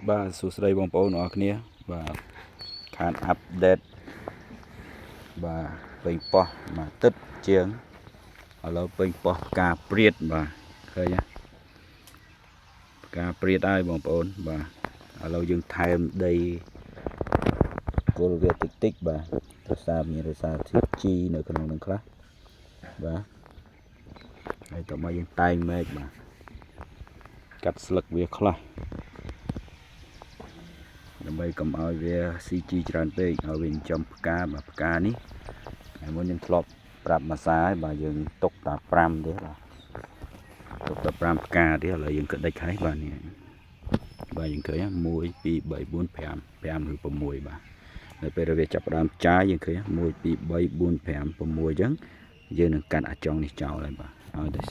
បាទសួស្តីបងប្អូនទាំងអស់គ្នាបាទខាន update បាទពេញប៉ោះមួយអាទិត្យជាងឥឡូវពេញប៉ោះផ្កាព្រាតបាទឃើញទេផ្កាព្រាតហើយបងប្អូនបាទឥឡូវយើងថែមដីគល់វាតិចតិចបាទរសារមានរសារធាតុជីនៅក្នុងនឹងខ្លះបាទហើយតមកយើងតែងមែកបាទកាត់ស្លឹកវាខ្លះ ដើម្បីកុំឲ្យវាស៊ីជីច្រើនពេកឲ្យវាចិញ្ចឹមផ្កាបាទផ្កានេះហើយមុនយើងធ្លាប់ប្រាប់មួយសាហើយបាទយើងទុកតា5ទេបាទទុកតា5ផ្កាទេឥឡូវយើងក្តិចហើយបាទនេះបាទយើងឃើញ1 2 3 4 5 5ឬ6បាទនៅពេលវាចាប់ផ្ដើមចាយយើងឃើញ1 2 3 4 5 6អញ្ចឹងយើងនឹងកាត់អាចុងនេះចោលហើយបាទឲ្យតែ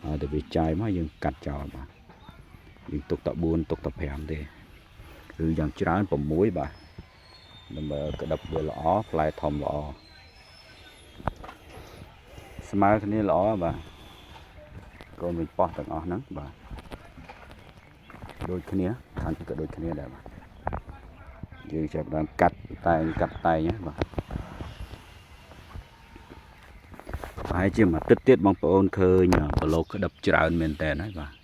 ឲ្យតែវាចាយមកយើងកាត់ចោលបាទយើងទុកតា4ទុកតា5ទេ ឬយ៉ាងច្រើន6បាទដើម្បីឲ្យក្តាប់វាល្អផ្លែធំល្អស្មើគ្នាល្អបាទកូនវិញប៉ោះទាំងអស់ហ្នឹងបាទដូចគ្នាខាងនេះក៏ដូចគ្នាដែរបាទយើងចាប់ដើមកាត់តែងកាត់តែងណាបាទប្រហែលជាមួយអាទិត្យទៀតបងប្អូនឃើញប្រឡូកក្តាប់ច្រើនមែនតើហើយបាទ